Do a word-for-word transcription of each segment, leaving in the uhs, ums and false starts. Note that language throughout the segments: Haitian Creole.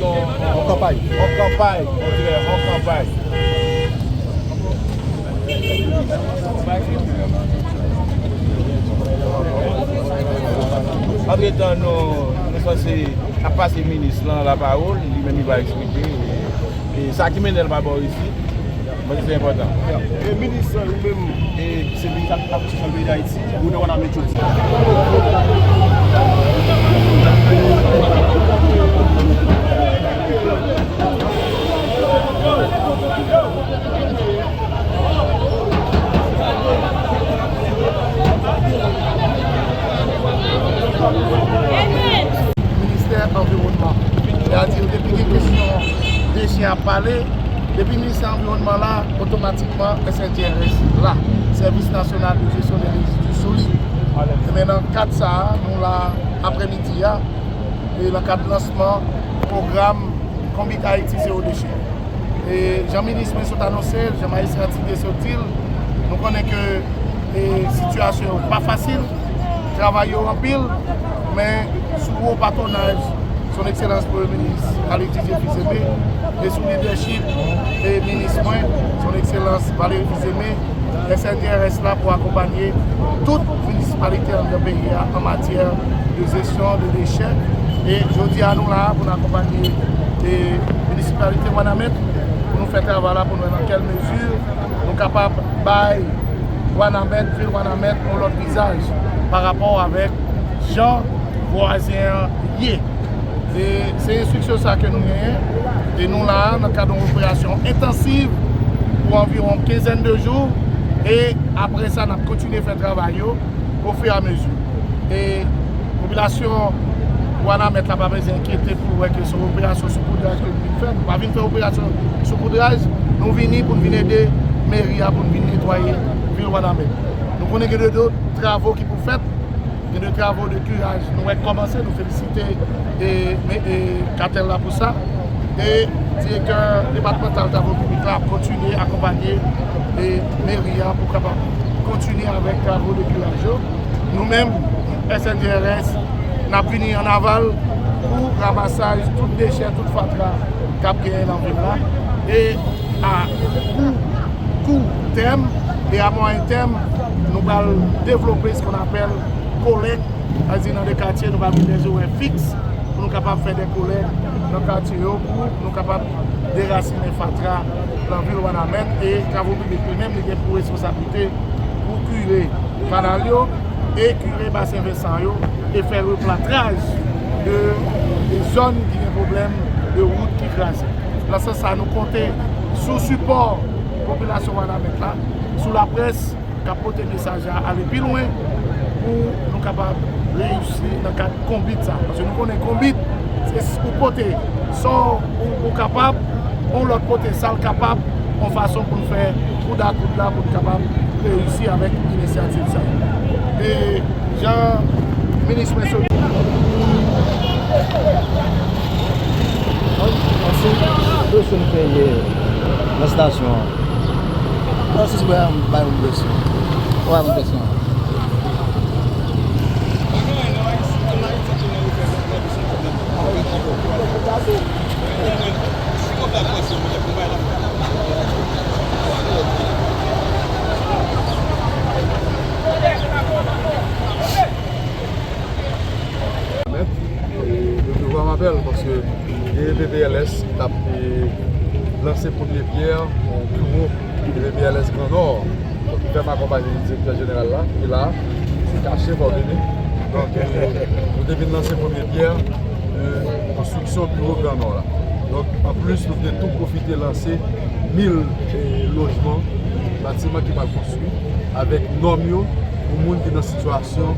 yon, yon kanpay. Yon kanpay, on dirait, yon kanpay. Antretan, nou, nou sanse ap pase minis lan lapawòl, li menm li va eksplike, e, e sa ki mennen l pa bò isit, mwen se enpòtan. E minis, ou menm, e, ki se minis administrasyon peyi Dayiti, ou nan Wanament jodi a. Ministè Anviwònman. Sètadi, depi gen kesyon dechè ap pale, depi Ministè Anviwònman la, otomatikman S N G R S la, Sèvis Nasyonal de Jesyon de Rezidi Solid. Ebyen, nan kad sa a, nou la aprèmidi a, e nan kad lansman pwogram Konbit Ayiti Zewo Dechè. E jan minis mwen sot anonse l, jan majistra Tilde sot di l, nou konnen ke, e, sitiyasyon yo pa fasil, travay yo anpil, men sou wo patwonaj Son Ekselans Premye Minis Alex Didier Fils-Aimé, e sou lidèchip, e, minis mwen, Son Ekselans Valéry Fils-Aimé, S N G R S la pou akonpanye tout minisipalite anndan peyi a an matyè de jesyon de dechè. E jodi a, nou la pou n akonpanye, e, minisipalite Wanament pou nou fè travay la, pou nou wè nan kèl mezi nou kapab bay Wanament, vil Wanament, yon lòt vizaj pa rapò avèk jan vwazen an ye. E se enstriksyon sa ke nou genyen. E nou la, nan kad yon operasyon entansiv, Pou anviwon kenzèn de jou, e apre sa, n ap kontinye fè travay yo ofiramezi. E popilasyon Wanament la pa bezwen enkyete pou l wè ke se yon operasyon soupoudraj ke nou vin fè. Nou pa vin fè operasyon soupoudraj, nou vini pou n vin ede meri a, pou n vin netwaye vil Wanament. Nou konnen gen de, de travo ki pou fèt, gen de travo de kiraj, nou wè k kòmanse, nou felisite e, e, e katèl la pou sa. E direktè depatmantal travo piblik la ap kontinye akonpanye e meri a pou kapab kontinye avèk travo de kiraj yo. Nou menm, S N G R S, n ap vini an aval pou ramasaj tout dechè, tout fatra k ap genyen nan vil la. E a kou, kou tèm e a mwayen tèm, nou pral devlope ce qu'on appelle kolèk, sa vle di nan de katye, nou pral gen de zorè fiks pou nou kapab fè de kolèk nan katye yo, pou nou kapab derasinen fatra nan vil Wanament. E travo piblik li menm, li gen pou responsablite pou kire kanal yo e kire basen Vensan yo e fè replatraj de, de zòn ki gen pwoblèm de wout ki kraze. Nan sans sa, nou konte sou sipò popilasyon Wanament la, sou laprès k ap pote mesaj la ale pi lwen pou nou kapab reyisi nan kad konbit sa. Paske nou konnen konbit, se s-, ou pote sa w, ou, ou kapab, yon lòt pote sa l kapab, yon fason pou n fè koud a koud la pou n kapab reyisi avèk inisyativ sa. E jan minis mwen sot. Mwen se presyon m fè yè nan estasyon an. Nan sis bwa bay yon presyon. Bay yon presyon. Mèt, e, yo te vwa m apèl paske E V P L S t ap, e, lanse premye pyè yon biwo E V P L S Gran Nò. Donk, li fè m akonpanye direktè jeneral la, ki la, se kache, fò w vini. Donk, e, nou te vin lanse premye pyè, e, konstriksyon biwo Gran Nò la. Donk, anplis, nou te tou pwofite lanse mil, e, lojman, batiman ki pral konstwi avèk nòm yo pou moun ki nan sitiyasyon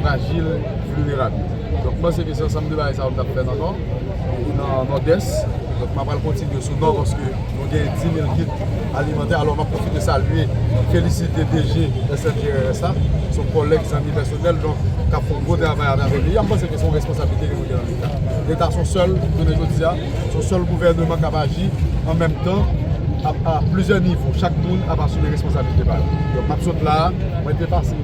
frajil, vilnerab yo. Donk, m panse ke se ansanm de bagay sa yo m t ap fè nan Nò, e nan Nòdès. Donk, m ap pral kontinye sou Nò paske nou gen dis mil kit alimantè. Alò, m ap pwofite salye, felisite D G S N G R S la. Se yon kòlèg, zanmi pèsonèl, donk, k ap fè yon gwo travay atravè peyi a. M panse ke se yon responsablite ke nou gen nan Leta. Leta se yon sèl, jounen jodi a, se yon sèl gouvènman k ap aji an menm tan a, a plizyè nivo. Chak moun ap asime responsablite pa l. Donk, m ap sot la a, mwen te pase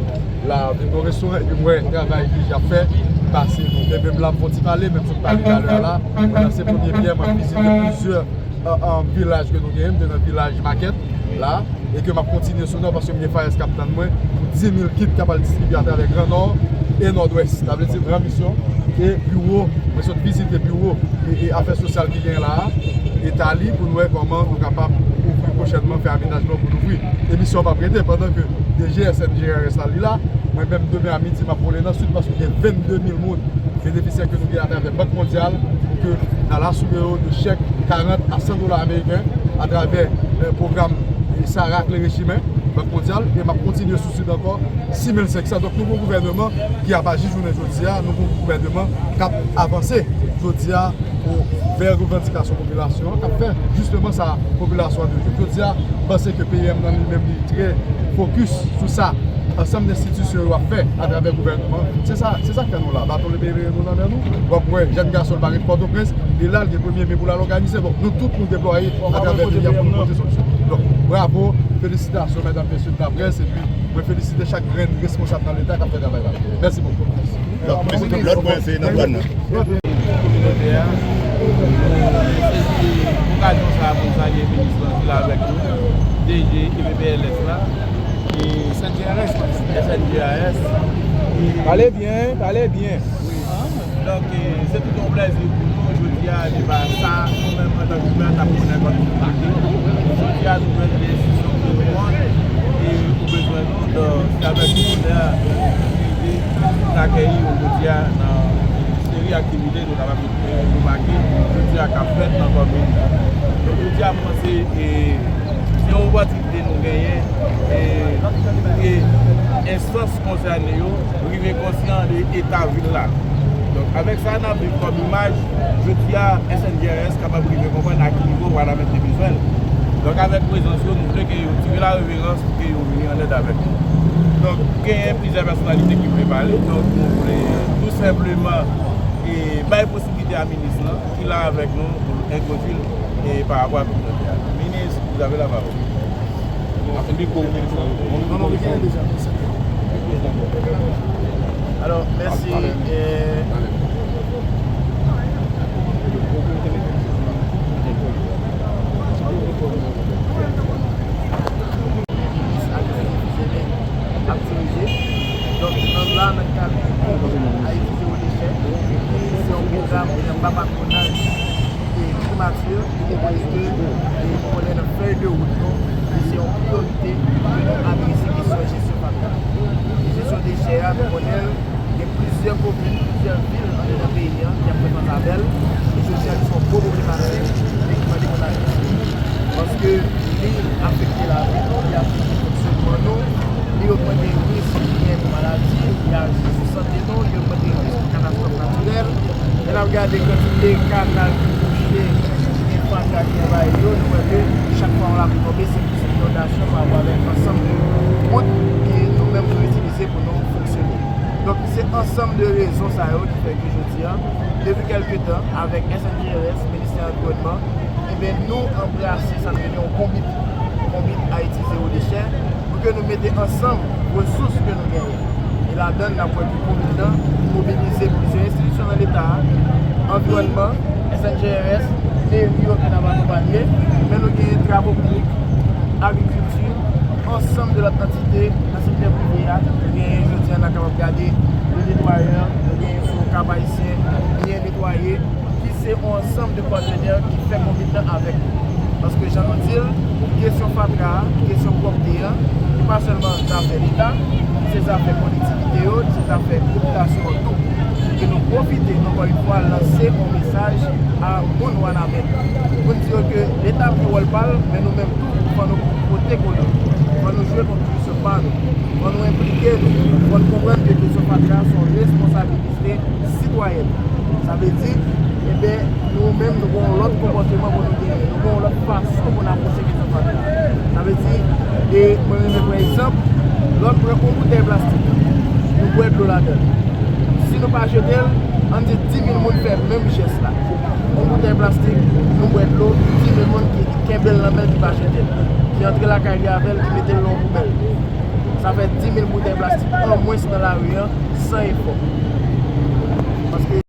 la, vin nan restoran, epi m wè travay ki ap fè, m pase, donk, e menm la, m fè yon ti pale, menm sot pale talè a la, mwen lanse premye pyè, m ap vizite plizyè, e, e, vilaj ke nou genyen, m te nan vilaj Makèt la, e ke m ap kontinye sou Nò, paske m gen FAES k ap tann mwen, pou dis mil kit k ap al distribye atravè Gran Nò e Nòdwès. Sa vle di, gran misyon, e biwo, mwen sot vizite biwo e, e afè sosyal ki genyen la a, eta li, pou n wè kòman nou kapab ouvri pwochènman, fè amenajman pou n ouvri. E misyon an p ap rete, pandan ke D G S N G R S la, li la, mwen menm, demen a midi, m ap vole nan Sid, paske gen vennde mil moun benefisyè ke nou gen atravè Bank Mondyal, ke n al asire yo de chèk karant a san dola ameriken atravè, e, pwogram, e, Sara Klere Chimen, Bank Mondyal, e m ap kontinye sou Sid ankò, sis mil senk san. Donk, nou gen yon gouvènman ki ap aji jounen jodi a, nou gen yon gouvènman k ap avanse jodi a pou, vè revandikasyon popilasyon an, k ap fè jisteman sa popilasyon an bezwen. Jodi a, m panse ke P M nan li menm li trè fokis sou sa ansanm enstitisyon yo ap fè atravè gouvènman. Se sa, se sa k fè nou la. Baton Lebeye nou nan men nou. W ap wè jèn gason l pa ret Pòtoprens, li la, l gen premye me pou l al òganize. Donk, nou tout nou deplwaye atravè peyi a pou nou pote solisyon. Donk, bravo, felisitasyon, medam, mesye, laprès, epi mwen felisite chak grenn responsab nan Leta k ap fè travay la. Mèsi bokou. Lòt pwen se nan dwàn nan. Kominote a, sezi okazyon sa a pou n salye minis lan ki la avèk nou, D G E V P L S la, e S N G R S, S N G R S, e Pale byen, pale byen. Wi. Donk, e, se tout yon plèzi pou nou jodi a, se pa sa nou menm antanke imen n ap konnen kòm nou make. Jodi a, nou jwenn de enstitisyon ki reponn e ou bezwen nou, donk, se avèk bonè nou rive n akèyi ou jodi a nan seri aktivite nou kapab, e, remake jodi a k ap fèt nan kòmin nan. Donk, jodi a, m panse, e, se Yon opòtinite nou genyen, e, e enstans konsène yo rive konsyan de eta vil la. Donk, avèk sa n ap viv kòm imaj, jodi a, S N G R S kapab rive konprann a ki nivo Wanament te bezwen l. Donk, avèk prezans yo, nou vle ke yo tire la reverans pou ke yo vini an èd avèk nou. Donk, genyen plizyè pèsonalite ki vle pale, donk nou vle tou senpleman, e, bay posiblite a minis lan, ki la avèk nou, pou l entwodui l, e, pa rapò a kominote a. Minis, vous avez la parole. Mikwo, mikwo. Non, non, li genyen deja. Alò, mèsi. E, minis Alexis Fils-Aimé ap dirije. Donk, nou la nan kad Ayiti Zewo Dechè, ki se yon pwogram nan patwonaj e primati, ki te previzyon e konnen nan fèy de wout nou, e se yon priyorite pou nou adrese kesyon jesyon fatra. E jesyon dechè a, nou konnen l, gen plizyè komin, plizyè vil anndan peyi a ki ap fè fas avè l, e jodi a, li se yon gwo pwoblematik e ki mande pou n adrese. Paske li afekte lavi nou, li afekte fonksyonman nou, li ogmante risk pou gen maladi, li aji sou sante nou, li ogmante risk pou katastwòf natirèl. Lè n ap gade kantite kanal ki bouche, ki gen fatra ki anvayi yo, nou wè ke chak fwa yon lapli tonbe, se plis inondasyon pa rapò avèk ansanm de wout ke nou menm nou itilize pou nou fonksyone. Donk, se ansanm de rezon sa yo ki fè ke jodi a, depi kèlke tan, avèk S N G R S, Ministè Anviwònman, ebyen, nou anbrase sa n rele yon konbit, konbit Ayiti Zewo Dechè, pou ke nou mete ansanm resous ke nou genyen. E ladan l, n ap wè ke konbit lan mobilize plizyè enstitisyon nan Leta a, anviwònman, S N G R S, meri yo ki n ap akonpanye, men nou genyen travo piblik, agrikilti, ansanm de lòt antite nan sektè prive a, nou genyen jodi a, n a kapab gade le netwayè, nou genyen sou Kap Ayisyen, byen netwaye, ki se yon ansanm de patnè ki fè konbit lan avèk nou. Paske jan nou di l, kesyon fatra a, kesyon pwòpte a, se pa sèlman zafè Leta, se zafè kolektivite yo, se zafè popilasyon an tou. E nou pwofite, ankò yon fwa, lanse yon mesaj a moun Wanament pou n di yo ke Leta ap jwe wòl pa l, men nou menm tou, fò nou pote koulè, fò nou jwe kontribisyon pa nou, fò nou enplike nou, fò n konprann ke kesyon fatra se yon responsabilite sitwayèn. Sa vle di, ebyen, nou menm, nou gen yon lòt konpòteman pou nou genyen, nou gen yon lòt fason pou n apwoche kesyon fatra. Sa vle di, e mwen renmen pran egzanp, lè w pran yon boutèy plastik, nou bwè dlo ladan l. Si nou pa jete l, ann di di mil moun fè menm jès la. Yon boutèy plastik, nou bwè dlo, di mil moun ki kenbe l nan men l, ki pa jete l, ki antre lakay li avè l, ki mete l nan yon poubèl. Sa fè di mil boutèy plastik an mwens nan lari a, san efò.